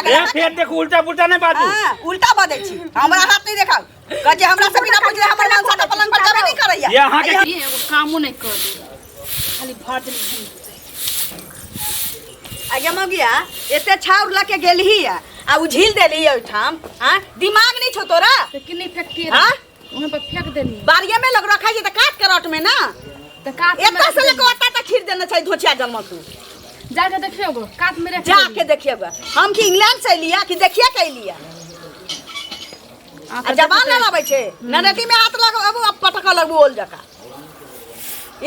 लागल ए अहाँके? फेर देखू उल्टा पुल्टा नहि बाजू हाँ, उल्टा बजै छी हमरा हाथ नहि देखाउ कहै छी हमरा से बिना पुछले हमर मनसा तऽ पलंग पर जेबे नहि करैया ये अहाँके ये एगो कामो नहि कर दे खाली भर दिन घूम आगे मगिया एते छाउर लऽ के गेलही आ उझिल देली ओहिठाम हाँ दिमाग नहि छौ तोरा तऽ कि नहि फेकतियै हाँ वहाँ पर फेंक देली बारिये में लोग रखा छै तऽ काट के रट में ना तऽ कात में एतऽ से लेके ओतऽ तक छीट देने छै धोचिया जन्म तू जाके देखियो गो कात में रख जा के देखिए गा हम की इंग्लैंड से लिया कि देखिए के लिया आ जबान ना आबै छै ननदी में हाथ लगबू आ पटक लगबू ओल जका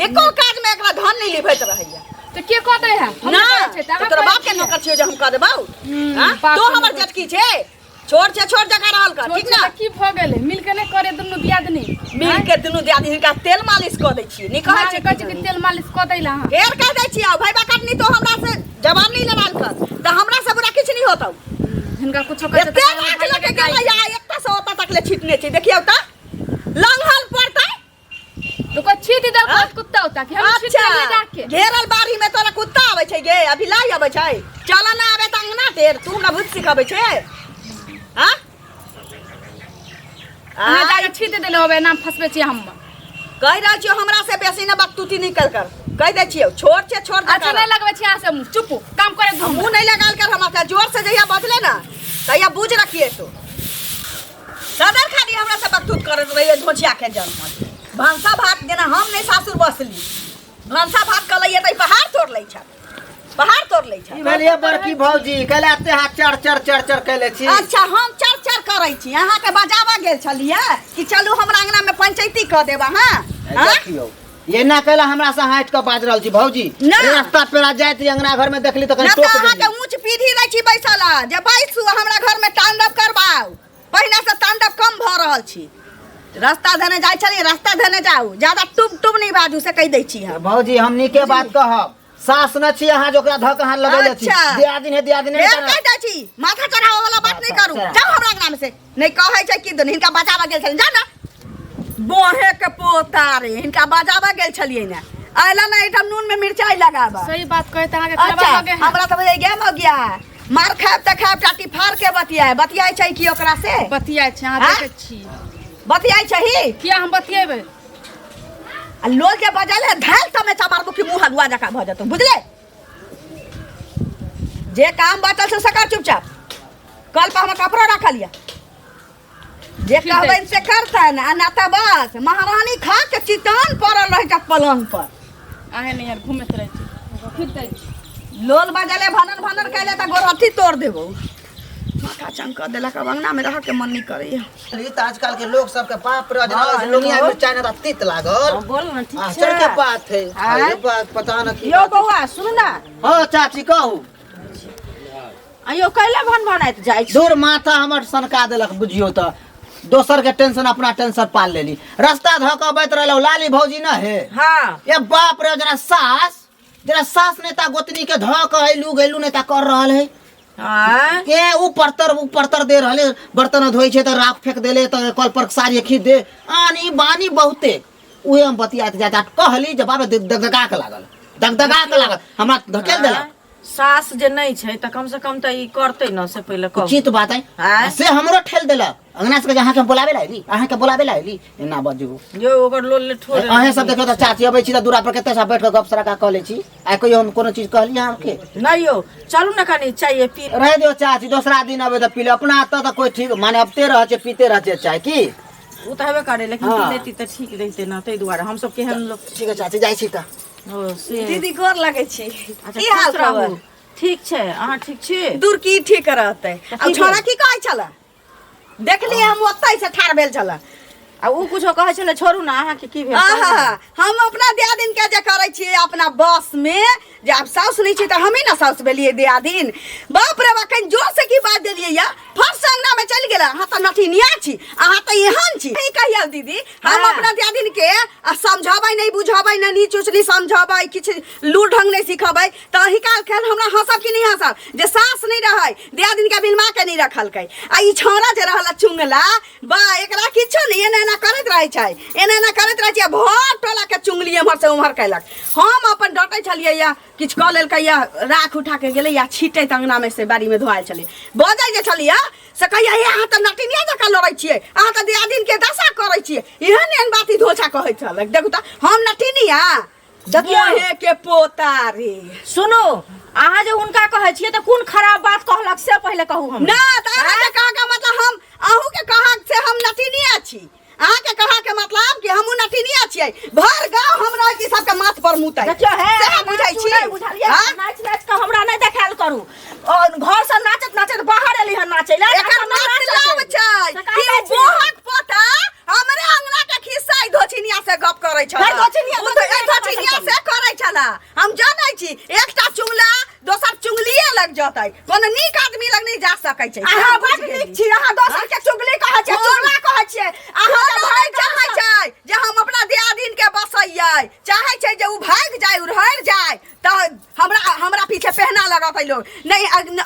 एको काज में एकरा धन नहीं लिभैत रहैया तऽ के कऽ दै है हम ना करै छियै, तऽ अहाँ तोरा करै बाप के छियै। नौकर छियो जे हम कऽ देबौ हम्म, हाँ? बाप तो के हमर नौकर। जटकी छै छोड़ छै छोड़ जगह रहल कर छोट ठीक ना छै तऽ की भऽ गेलै मिल के नहि करे दुनू दियादनी मिल के दुनू दियादनी हिनका तेल मालिश कऽ दै छियै नहि कहै छै कहै छै कि तेल मालिश कऽ दै ला अहाँ फेर कह दै छियै भाई बा कटनी तो हमरा से जवान नहीं लड़ाल कर तऽ हमरा से बुरा किछु नहीं होतौ हिनका कुछो कहै छै एते तऽ राख लऽ के गेलै आ एकटा से ओतऽ तक ले छिटने छै देखियौ तऽ लंघल पड़तै तो कोई छीट देल हाँ? कुत्ता उता कि हम छीट अच्छा देलियै जाके घेरल बाड़ी में तोरा कुत्ता आबै छै गे अभी लाई आबै छै चल ना आबे तऽ अंगना टेर तू हमरा भूत सिखाबै छै हाँ अहाँ जाके छीट देले होबे नाम फसबै छी हम कहि रहल छियौ हमरा से बेसी ना बकतूती निकल कर कहि दै छियौ छोड़ छै छोड़ दे अच्छा नहीं लगबै छी अहाँ से मुँह चुप काम करे दू मुँह नहीं लगाल कर हमरा से जोर से जहिया बजले ना तहिया बुझ रखिए तू सदर खाली हमरा से बकतूत करत रहिए धोचिया के जन्म भनसा भात जेना हम नहीं सासुर बसली भनसा भात कलैए तऽ ई पहाड़ तोड़ लै छथि पहाड़ तोड़ लै छथि की भेलियै बड़की भौजी कैला एते हाथ चढ़ चढ़ चढ़ चढ़ कैले छी अच्छा हम चर चर करै छी अहाँके बजाबऽ गेल छलियै कि चलू हमरा अंगना में पंचायती कऽ देब अहाँ हाँ? देखियौ एना कैला हमरा से हटि कऽ बाज रहल छी भौजी ना। रास्ता पेरा जाइत रही अंगना घर में देखली तऽ कनी ना टोक तऽ अहाँके देली ऊँच पीढ़ी रहै छी बैसल जे बैसू हमरा घर में तांडव करबाउ पहिने से तांडव कम भऽ रहल छी रास्ता धने जाइ छलियै रास्ता धने जाउ ज्यादा टुब टुब नहि बाजू से कहि दै छी हम भौजी हम नीके बात कहब सास न छी अहाँ जे ओकरा धऽ के अहाँ लगेले छी अच्छा। दियादिन है दियादिन है फेर कहि दै छी माथा चढ़ाबऽ वाला बात नहि करू अच्छा। जाउ हमरा अंगना में से नहि कहै छै कि दुन हिनका बचाबऽ गेल छलियै जा ने बोहे के पोता रे हिनका बजाबऽ गेल छलियै ने अयला ने एहिठाम नून में मिरचाई लगाबऽ सही बात कहै तऽ अहाँके खराब अच्छा लगे है हमरा तऽ बुझै गेम हो गया मार खायब तऽ खायब टाटी फाड़ के बतियाए बतियाए छै की ओकरा से बतियाइ छै अहाँ हाँ? देखै छी बतियाए छही किया हम बतियेबै आ लोल के बजल है धैल तमेचा मारबो कि मुंह हगुआ जकाँ भऽ जेतौ बुझले जे काम बचल छै से कर चुपचाप कल पर हम कपड़ो रखल यऽ जे ठीक कहबनि अछि। से करतनि आ ना तऽ बस महारानी खा के चितान पड़ल रहै छै पलंग पर अहें नहीं यार घूमैत रहै छी फिर दै छी लोल बजले भनन भनन कैले तऽ गोरहथी तोड़ देबौ माथा चंग कऽ देलक अब अंगना में रहऽ के मन नहीं करैया ई तऽ आजकल के लोग सबके बाप रे जेना हाँ, लुंगिया हेलो। मिरचाई ना तऽ तीत लागल हाँ, बोल ना ठीक आश्चर्य के छै बात है आँय? अरे बात पता न की यौ बात है। बौआ सुनू ना हाँ चाची कहू आ यौ कैला भन भनाइत जाइ छी दूर माथा हमर सनका देलक बुझियौ तऽ दोसर के टेंशन अपना टेंशन पाल लेली रास्ता धऽ कऽ अबैत रहलहुँ लाली भौजी न हे हाँ ए बाप रे जेना सास नेता गोतनी के धऽ कऽ अयलू गैलू नेता कर रहल है आँय के ऊ परतर ऊ परतर दे रहले बर्तन धोइ छै तऽ राख फेंक देले तऽ कल पर साड़ी खींच दे आनी बानी बहुते उहे हम बतियात जात कहली जे बाप रे दगदगा के लागल दगदगा के लागल हमरा धकेल देलक सास जे नहि छै तऽ कम से कम तऽ ई करतै ने से पहिले कहू उचित बात है आँय? से हमरो ठेल देलक अंगना से अहाँके हम बोलाबे ला अयली अहाँके बोलाबे ला अयली एना बजू यो ओकर लोल ले ठोर अहें सब देखो तऽ चाची अबै छी तऽ दूरा पर कते सब बैठ के गप सड़का कऽ लै छी आइ कहियो हम कोनो चीज कहली अहाँके नहि यौ चलू ने कनि चाय पी रह दियौ चाची दोसरा दिन अबै तऽ पी ले अपना एतऽ तऽ कोइ ठीक माने अबते रहै छै पीते रहै छै चाय की ओ तऽ हेबे करे लेकिन हाँ। पी लेती तऽ ठीक रहितै ने ताहि दुआरे हमसब केहन लोक ठीक है चाची जाइ छी तऽ ओ से दीदी गोर लगै छी अच्छा, की हाल खुश रहू। खबर ठीक छै अहाँ ठीक छी दूर की ठीक रहतै आ की छोड़ा भेल? की कहै छलै देखलियै हम ओतै से ठाढ़ भेल छलै आ ओ कुछो कहै छलै छोड़ू ने अहाँके की भेल आहा हम अपना दियादिन के जे करै छियै अपना बस में जे आब साउस नहि छै तऽ हमी ने साउस भेलियै दियादिन बाप रे बा कनि जोर से की बात देलियै या फर्स्ट अंगना में चलि गेला अहाँ तऽ नटिनिया छी अहाँ तऽ एहन छी ई कहियौ दीदी हम हाँ। अपना दियादिन के आ समझाबै नहि बुझाबै नहि नीच उच नहि समझाबै किछु लूर ढंग नहि सिखबै तऽ अही काल खेल हमरा हँसब कि नहि हँसब जे सास नहि रहै दियादिन के बिलमा के नहि रखलकै आ ई छौड़ा जे रहल चुंगला बा एकरा किछो नहि एना एना एना करैत रहै छै, एना एना करैत रहै छै, भर टोला के चुंगली एम्हर से उम्हर कयलक। हम अपन डटै छलियै या किछु कऽ लेलकै या राख उठा के गेलै या छीटैत अङ्गनामे से बाड़ीमे धोआयल छलै। बजै जे छलियै से कहिया, हे अहाँ तऽ नटिनिया जकाँ लड़ै छियै, अहाँ तऽ दियादिनके दशा करै छियै, एहन एहन बात ई धोछा कहैत छल। देखू तऽ हम नटिनिया देखियौ। मोहे के पोता रे। सुनू, अहाँ जे हुनका कहै छियै तऽ कोन खराब बात कहलक से पहिले कहू हमरा। ना तऽ अहाँके कहऽके मतलब हम अहूँके कहऽ से हम नटिनिया छी, अहाँके कहऽ के मतलब कि हमहूँ नटिनिया छियै। भर गाँव हम रहै छी सबके माथ पर मुतै। देखियौ हे, सएह बुझै नाचू छी। नहि, बुझलियै? हाँ? नाचि नाचि कऽ हमरा नहि देखायल करू। और घर से नाचत नाचत बाहर एली हन नाचै लए। एकर एतऽ नहि मतलब नाचत। छै से कि कहै छी। बोहक पोता हमरे अंगना के खिस्सा ई धोछिनिया से गप करै छला। हे धोछिनिया, ओ तो धोछिनिया ए धोछिनिया से करै छला, हम जानै छी। एकटा चुंगला दोसर चुंगलिए लग जतै, कोनो नीक आदमी लग नहि जा सकै छै। अहाँ बुझि बड गेली। नीक छी, अहाँ दोसर के चुगली कहै छियै, कोन? चुगला कहै छियै। अहाँ अहाँ तऽ नहि भागि चाहै छै जे हम अपना दियादिन के बसैयै, चाहै छै जे ओ भागि जाय, उड़हरि जाय, तऽ हमरा हमरा पीछे पहना लगतै लोग। नहि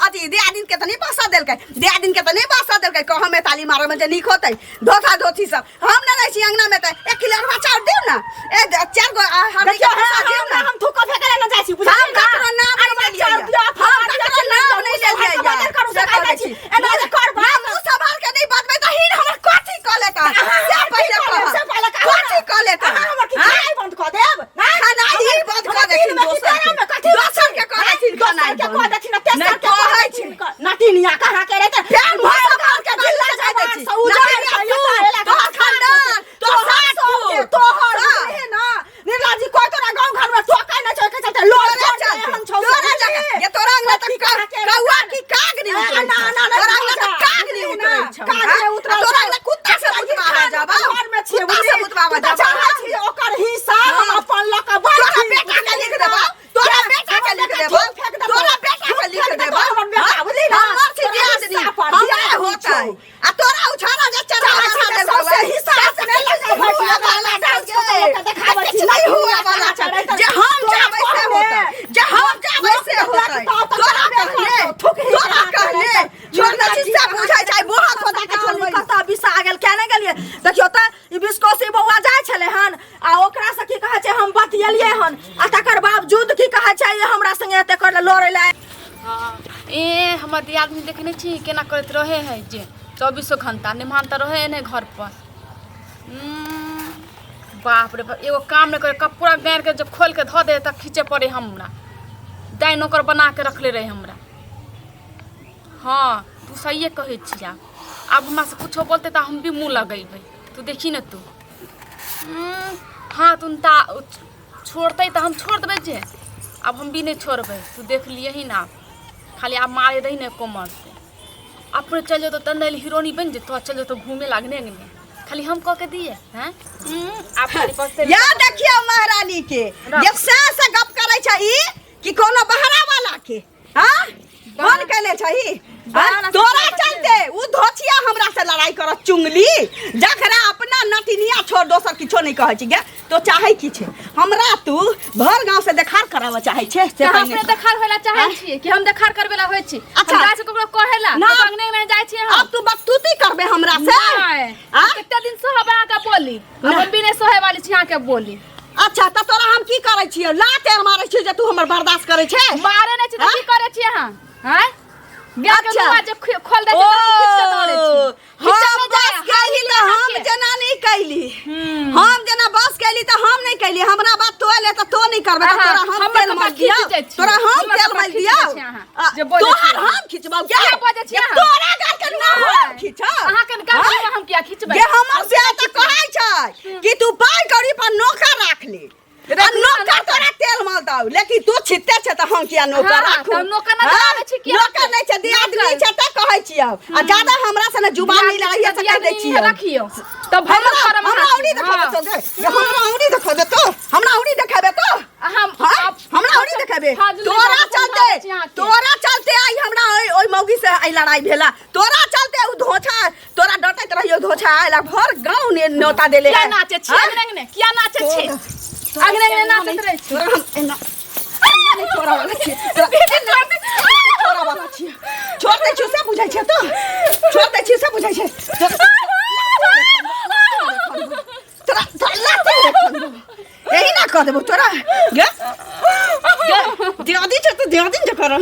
अथी दियादिन के तऽ नहि बसऽ देलकै, दियादिन के तऽ नहि बसऽ देलकै। कहऽ मे ताली मारऽ मे जे नीक होतै धोखा धोथी सब। हम नहि रहै छी अंगना मे तऽ एक किलो अरबा चाउर दियौ ने, ए चारि गो हरदी के देखियौ, हे, भूसा दियौ ने। हम थूको फेंकै लए नहि जाइ छी, बुझलियै हम ने? ककरो नाम नहि अरबा लेलियै। चाउर दियौ, हम फलाना ककरो दियौ, नाम नहि मुँह लेलियै। सम्हारि कऽ करू, से से कहै कहै छी। छी। एना जे करबै ना मुँह सम्हारि कऽ नहि बजबै तऽ हिन हमर कथी कऽ लेता? अहाँ से हमर की पहिले कऽ लेब? कहऽ। से पहिले कहऽ। कथी कऽ लेता? अहाँ हमर की हाँ? खेनाइ बंद कऽ देब? हाँ? खेनाइ ही बंद कऽ हमर देथिन दिनमे की दोसर के। तेरामे कथी दोसर के कऽ हाँ? देथिन दोसर खेनाइ के बंद। कऽ देथिन आ तेसर नहि के कऽ कहै देथिन। छी। नटिनिया कहाँ के रहतै? फेर मुँह भरि सम्हारि गाँव के कऽ जिल्ला बाजै जवान छी। सँ उजाड़ि नटिनिया कऽ तू, एतऽ एला तोहर कऽ खानदान, तोहर तोहर सासुर। सबके, तोहर हाँ। बुझलिही ना? निर्मला जी कोइ तोरा गाँव घर में टोकै नहि छौ, एके चलते लोग तोरा चलते, एहन छौ तोरा से। जगह, ये तोरा अंगना कथी तक कहाँ के कौआ की काग नहीं ना, उतरै ना, छौ। ना, ना, तोरा अंगना तक काग नहीं बुझलिही उतरै ना, छौ। काग हाँ? नहि उतरै तोरा छौ। अंगना कुत्ता से मुतबावा जाबा। घर में छियै, कुत्ता से बुझलिही? मुतबावा तू तऽ जाबा। चाहै छी ओकर हिस्सा हम हाँ। अपन लऽ कऽ बैठ तोरा छी, बेटा के लिख बुझलिही देबौ, ना? तोरा बेटा के लिख हमर देबौ, बेटा फेंक देतौ। तोरा बेटा के लिख फेंक देतौ देबौ। हमर बेटा, हाँ? बुझलिही ना? हमर छी तोरा दियादनी, हिस्सा पर हमरे दियादनी होतै। छौ। आ तोरा उछाला जे चढ़ा चाहै छी बढ़ा तऽ देलकौ सौंसे है। हिस्सा अपने लऽ कऽ बैठ हुआ जाबा, वाला डांस छै। कऽ कऽ लोकके देखाबै छी। किछु नहि हुआ वाला छै। जे हम चाहबै से होतै, जे हम चाहबै से होतै। तोरा कहले, तोरा कहले, छोड़ ने छी से बुझै छै, बोहा खोदा के छोड़बै। कतऽ बिसा गेल किया नहि गेलियै? देखियौ तऽ ई बिस्कोसी बौआ जाइ छलै हन आ ओकरा से की कहै छै हम बतियलियै हन आ तकर बावजूद की कहै छै ई हमरा संगे एते कर लड़ै लए। हाँ, ए हमर दियादनी देखने छी केना करैत रहे है जे चौबीसो घंटा निमान तऽ रहे नहि घर पर। बाप रे बाप, एगो काम नहि करे, कपड़ा गाड़ि के जब खोल के धऽ दे तऽ खींचे पड़े हमरा। दाइ नौकर बना के रखले रहे हमरा। हाँ तू सहिए कहै छिया, आब हमरा से कुछो बोलते तऽ हम भी मुँह लगेबै, तू देखी ने तू। हाँ तुनता छोड़तै तऽ हम छोड़ देबै जे आब हम भी नहि छोड़बै, तू देख लियही ना। खाली आब मारे दही ने कोमर से, अपने चल जेतौ तब ने हीरोनी बनि जेतौ, चल जेतौ घूमे लागने अंगने, खाली हम कऽ के दिए हैं। आब खाली बस या देखियौ महारानी के जब सास से गप करै छै ई कि कोनो बहरा वाला के। हाँ फोन कैले छही? बहरा से तोरा की चलते उ धोछिया हमरा से लड़ाई करत चुंगली, जकरा अपना नटिनिया छोड़ दोसर किछो नहीं कहै छी गे। तो चाहै की छै हमरा? तू भर गांव से देखार कराबऽ चाहै छै से तऽ हम पहिने अपने देखार होइला चाहै छियै कि हम देखार करबे ला होइ छी? अच्छा। हम जाइ छी ककरो कहेला ना। तऽ अंगने अंगने जाइ छियै हम। अब तू बकतूती करबे हमरा से? नहि। आ? कते दिन सहबै अहाँके बोली? अब ना। हम भी नहि सहै वाली छी अहाँके बोली। अच्छा तऽ तोरा हम की करै छियै? लात आर मारै छियै जे तू हमर बर्दाश्त करै छै? मारे नहि छी तऽ हाँ? की करै छी अहाँ? हैं? गाय के अच्छा। मुँह जे खोल दै छै तऽ हम खींच के धऽ दै छी। हम खींचल नहि बस जाय, कैली तऽ हाथ हम के। जेना नहि कैली, हम जेना बस कैली तऽ हम नहि कैली। हमरा बात तो एले तऽ तो नहि करबै तऽ अहाँ, तोरा हम हमर तेल कपड़ा मल खींच दियौ, जाइ छी। तोरा हम हमर तेल कपड़ा मल खींच दियौ। जाइ छी अहाँ, आ, जे बजै तोहर छी। हम खिचबौ गे। किया बजै छी जे अहाँ? तोरा गाल के ना हम खिचब। अहाँके गाल के हाँ? हम किया खिचबै? जे हमर से तऽ कहै छै कि तू पाइ कौड़ी पर नौकर राख ले, आ रखू ना नौकर नौकर। तोरा तेल मल दौ, लेकिन तू छिते छै तऽ हम किया नौकर हाँ, राखू? तऽ हम नौकर नहि हाँ? चलाबै छी किया? नौकर नहि छै, दियादनी नौकर। छै तऽ कहै छियौ। आ ज्यादा हमरा से ने जुबान नहि लड़ैया से कहि दै दियादनी छियौ। रखियौ तऽ भरल हमरा करम हमरा अहाँके। औरी देखेबे हाँ। तो गे, जे हमरा औरी देखेबे तो, हमरा औरी देखेबे तो, हम हाँ? आप- हमरा औरी देखेबे। फाजुल तोरा बात चलते, समझाबै छी अहाँके। तोरा चलते आई हमरा ओहि मौगी से आई लड़ाई भेला, तोरा चलते उ धोछा तोरा डटैत रहियो, धोछा आयला भर गाँव ने न्योता देले किया है। नाचे छी हाँ? अंगने अंगने? किया नाचे छी अंगने अंगने? नाचैत रहै छी। तोरा हम एना एना नहि छोड़ा वाला छियै, तोरा एना नहि छोड़ा वाला छियै। छोड़ दै छियौ से बुझै छै तू? छोड़ दै छियौ से बुझै छै?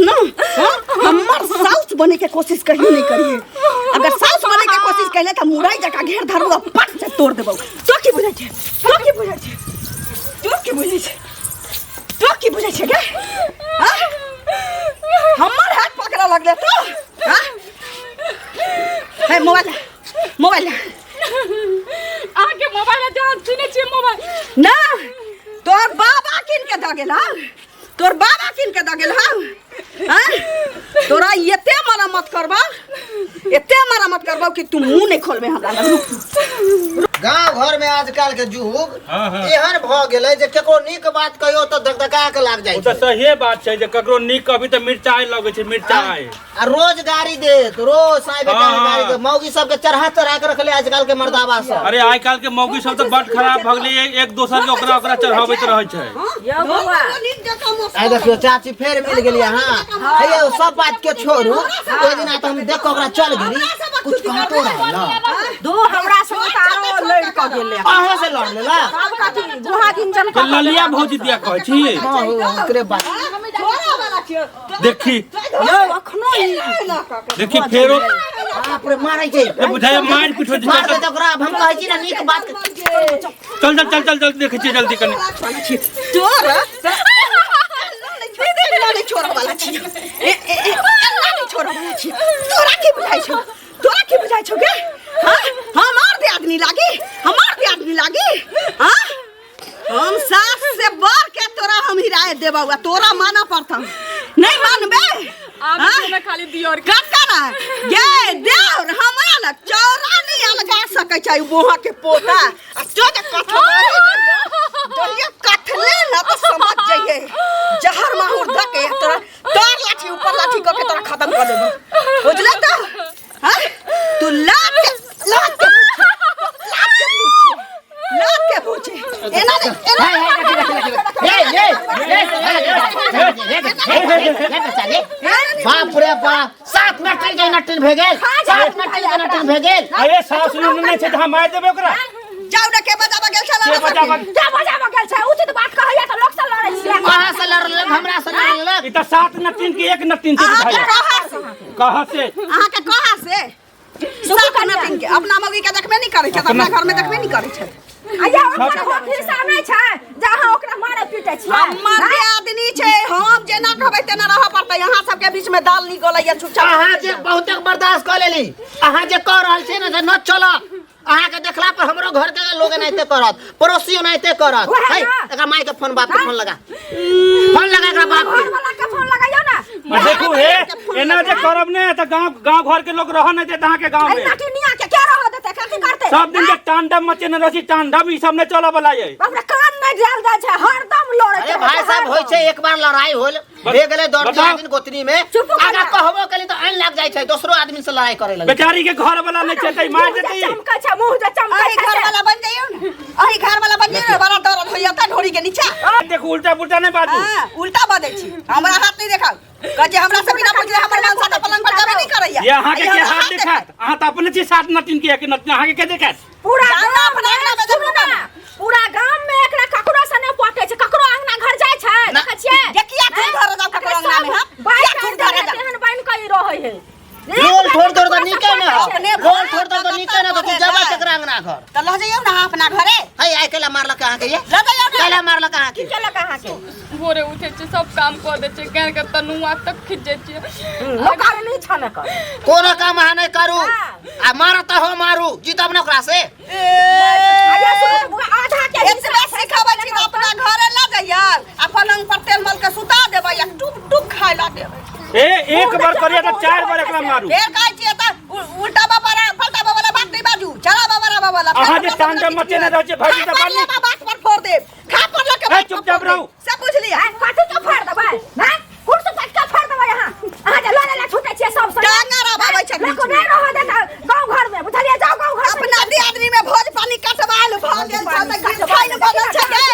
ना हाँ? हमर साउस बने के कोशिश कहियो नहीं करिए अगर साउस बने के कोशिश कैले त मुरई जका घेर धरबो आ पट से तोड़ देबो तो की बुझै छै तो की बुझै छै तो की बुझै छै तो की बुझै छै गे हाँ? हमर हाथ पकड़ा लगले तो हाँ? हे मोबाइल मोबाइल अहाँके मोबाइल जहाँ सुनै छियै मोबाइल ना तोर बाबा किन के दऽ गेल हँ तोर बाबा किन के दऽ गेल हँ हाँ? तोरा एते मरम्मत करबा एते मरम्मत करबा कि तू मुंह नहीं खोलबे हमरा लग रुक गांव घर में आजकल के युग हाँ, हाँ। एहन भ गेलै जे केकरो नीक बात कहियो तऽ दगदगा के लाग जाइ ओ तऽ छै सहिए बात छै जे ककरो नीक अभी तऽ मिरचाइ लगै छै मिरचाइ आ रोज गाड़ी देत रोज साई बेटा हाँ, गाड़ी देत मौगी सबके चढ़ा चढ़ा के रखले आजकल के मर्दाबा सब अरे आइ काल्हि के मौगी सब तऽ बड खराब भऽ गेलै एक दोसर के ओकरा ओकरा चढ़ाबैत रहै छै यौ बौआ आइ देखियो चाची फेर मिल गेली अहाँ हे यौ सब बात के छोड़ू ओहि दिना तऽ हम देख कऽ ओकरा चल गेली कुछ कहतो रहल ना दू हमरा संगे तऽ आरो लड़ि कऽ गेलै अहाँ से लड़ लेला सब कथी गुहा गिंजन के ललिया भौजी दिया कहै छी हाँ हो ओकरे बात देखी यौ अखनो ई देखी फेरो बाप रे मारै छै ए बुझाइया मारि पीट होइ छै मार चल दे ओकरा अब हम कहै छी ना नीक बात के- चल चल चल चल चल देखै छियै जल्दी कनि तोर नहीं छोड़ऽ वाला छी ए ए ए नहीं छोड़ऽ वाला छी तोरा की बुझाइ छौ तोरा की बुझाइ छौ गे हां हमार दियादनी लागी हमार दियादनी लागी हां हम सास से बढ़ के तोरा हम हिरायत देबौ आ तोरा मानऽ पड़तौ नहीं मानबे आब हाँ? हमरा खाली दियर के कत ना गे देवर हमरा ना चौरा नहीं अलगा सकै छै बोहा के पोता आ तो जे कथले जहिया कथले ना तो समझ जइए जहर माहुर ध के तोरा तोर लाठी ऊपर लाठी क के तोरा खत्म कर देबो बुझले तो हां तू लात के लात के पूछे लात के पूछे लात के पूछे एना नहीं एना ए, ए, ए, ए, बाप रे बाप सात मिनट चलि जाइ नटिन भए गेल 7 मिनट चलि जाइ नटिन भए गेल अरे सास नहि छै तऽ हम मारि देबै ओकरा जाउ ने के बजाबऽ गेल छल के बजाबऽ के बजाबऽ गेल छै उचित बात कहैया तऽ लोक से लड़ै छियै अहाँ से लड़ लेलक हमरा से लड़ लेलक ई तऽ सात नटिन के एक नटिन छै अहाँके बुझाइया कहा से कहाँ से अहाँके कहा से सात नटिन के अपना मौगी के देखबे नहीं करै छै अपना घर में देखबे नहीं करै छै अया ओकर होठ हिस्सा नहि छै जे अहाँ ओकरा मारै पीटै छियै हमर जे आदमी छै हम जेना कहबै तेना रहऽ पड़तै अहाँ सबके बीच में दाल नहीं गलैया चुपचाप अहाँ जे बहुते बर्दाश्त कऽ लेली अहाँ जे कह रहल छी ने जे न चलत अहाँ के देखला पर हमरो घर के लोग एनाहिते करत पड़ोसी एनाहिते करत वएह है ना। एकरा माय के फोन बाप के फोन लगा फोन लगा एकरा बाप घर के वाला के फोन लगाइयो ना आ देखू हे एना जे करब ने तऽ गांव गांव घर के लोग रह नहीं देत अहाँ के गांव एहि में नटिनिया के के रह देतै कथी करतै सब दिन के तांडव मचेने रहै छी तांडव ई सब नहीं चलऽ वाला ये बाप रे कान नहि जायल जाइ छै हरदम लड़ैत अरे रहै भाई छै, साहब होइ छै एक बार लड़ाई होल भे गेलै दौड़ बताउ। दिन गोतनी में चुप करा। आगा कहबो कली तऽ आइन लाग जाइ छै दोसरो आदमी से लड़ाई करे लगे बेचारी के घर वाला नहीं छै तऽ ई मार मुँह जे देतै चमकै छै मुँह जे चमकै अही छै घर से। वाला बन जाइयो ने अही घर वाला बन जाइयो ने बड़ा दर्द होइया त ढोरी के नीचा देखू उल्टा पुल्टा नहीं बाजू हां उल्टा बजै छी हमरा हाथ नहीं देखाउ कहै छै हमरा से बिना पुछले हमर मनसा त पलंग पर जाबे नहीं करैया ये अहाँ के अही के हमरा हाथ देखात अहाँ तऽ अपने छी सात नटिन के एक नटिन अहाँ के के देखात पूरा जाना गाम अपना में अंगना में सुनू देखू ना, पूरा गाम में एकरा ककरो से नहि पटै छै ककरो अंगना घर जाइ छै ना। देखै छियै जे किया थूक धरऽ जाउ ककरो अंगना में, हम? बाइक किया थूक धरऽ जाउ? तेहन बनि कऽ ई रहै है रोल थोड़ थोड़ तऽ नीके ने हो अपने रोल थोड़ थोड़ तऽ नीके ने तो तू जबा केकरा अंगना घर तऽ लऽ जइयौ ने अहाँ अपना घरे है आइ कैला मारलक अहाँके ये लऽ जइयौ ने कैला मारलक अहाँके केलक अहाँके भोरे उठै छियै सब काम कऽ दै छियै गाय के तनुआ तक खींच जाइ छियै लोक नहि छने कर कोनो काम अहाँ नहि करू हाँ। आ मारत तऽ हम मारू जीतब ने ओकरा से आया सुनू ने बुआ, आधा के हिस्सा एतबे सिखबै छी तऽ अपना घरे लऽ जइयौ आ पलंग पर तेल मल के सुता देबै आ टुप टुप खाय लऽ देबै ए एक बार करिए तऽ चार बार एकरा मारू फेर कहै छियै तऽ उल्टा बाबा पलटा बाबा वाला बात नहीं बाजू चला बाबा बाबा वाला अहाँ जे तांडव मचेने रहै छियै भरि दिन तऽ खा बड़ नीक। पर बात पर फोड़ देब खा पर लऽ के ए, बात पर चुपचाप फोड़ देब। रहू। से बुझलियै आय, कथी के फाड़ देबै हैं कुर्सी पाट के फाड़ देबै अहाँ अहाँ जे लड़े ला छूटे छियै सब संगे टांगर अबाबै छै लोक बीचमे। नहि रहऽ देत गाँव घर में बुझलियै जाउ गाँव घर अपना दियादनी में भोज पानी कटवायल भऽ गेल छल तऽ गीत खाइ ने बनल छै गे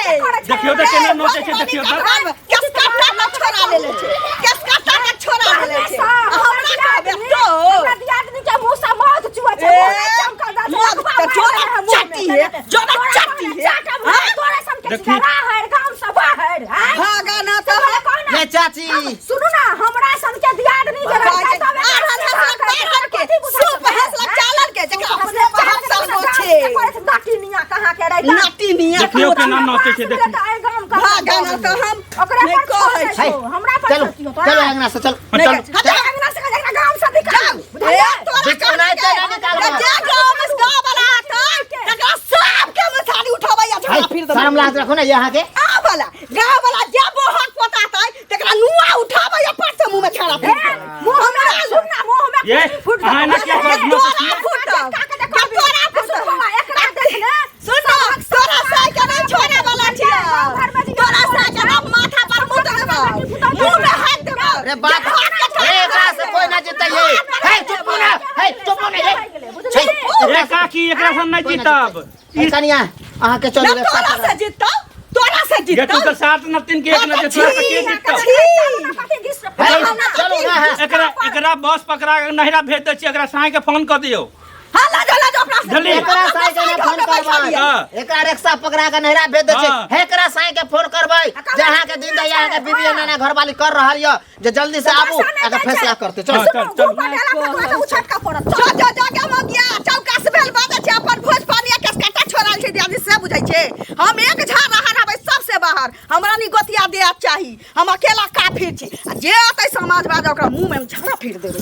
देखियौ तऽ केना नोचै छै देखियौ तऽ केस काटा के छोड़ा लेले छै केस काटा के छोड़ा लेले छै आ हमरा कहबे तो हमरा दियादनी के मुंह से मौत चुआ छै ए, मुंह नहि चमकल जाइ छै, मौत अखबार तऽ जोरा मारि रहै मुंह में, चाटी है, जोरा तोरा चाटी सामने है। चाटब हम, तोरा सन के देखी। छिनरा हर गाँव से बाहर हैं? भागा ना से तऽ कहू ना, ये चाची सुनू ना हमरा से नोचै छै देखी। भाग गाना तऽ हम ओकरा नहि पर कहै छोड़ छी। दै छौ, हमरा पर चलू छोड़तियौ तोरा। चलू अंगना से चलू। चल। हटा। अंगना से एकरा गाम से निकाल। ए, तोरा बीच में नहीं चल, निकाल। जे गाँव में गाँव वाला आता तकरा सबके मसाली उठाबै आ झगड़ा फिर देबै। शर्म लाज रखो ना यहाँ के। आ वाला गाँव वाला जे बोहक पोतातै तकरा नुआ उठाबै आ पर से मुँह में छाड़ा फिर देबै। मुँह में सुन ना, मुँह में ये, फूट अहाँ एना किया करत नोचै तोरा छियै? फुटब। तोरा फुटब। एकरा देख ले। सुन ना, तोरा साइ के नहीं छोड़े वाला छियै। तोरा साइ के ना माथा पर मुँह देबौ। मुँह में हाथ देबौ। अरे बाप जे हाथ के रे, एकरा से कोई ना जीतै ये। हे चुप ना, हे चुप ना ये। छै, ए काकी, एकरा से नहि कोई ना जीतब। जीतै। ए कनिया, अहाँ के चलू। ना तोरा से जीतौ, तोरा से जे तू जीतौ। तऽ सात न तीन के एक न जे तोरा से के जीतौ? चलू ना है। एकरा एकरा बस पकड़ा के नहिरा भेज दै छी। एकरा साँय के फोन कऽ दियौ। हाँ, ला जाओ, ला जाओ अपना से। जल्दी। एकरा साई के ना फोन करबै। हाँ। एकरा रिक्शा पकड़ा के नहिरा भेज दै छै। हाँ। हे, एकरा साई के फोन करबै जे अहाँ के दिन दया के बीबी नाना घरवाली कर रहल य जे जल्दी से आबू आके फैसला करते। चलू। हाँ, चल चल। जो जो जो के मगिया चौका से भेल बाजै छै अपन भोज पानी आ केसकट्टा छोड़ल छै दियादी से बुझै छै। हम एक झाड़ रहन हबै सबसे बाहर, हमरा नी गोतिया दिया चाही, हम अकेला काफी छी। आ जे अतै समाजवाद ओकरा मुँह में हम झाड़ा फिर देबै।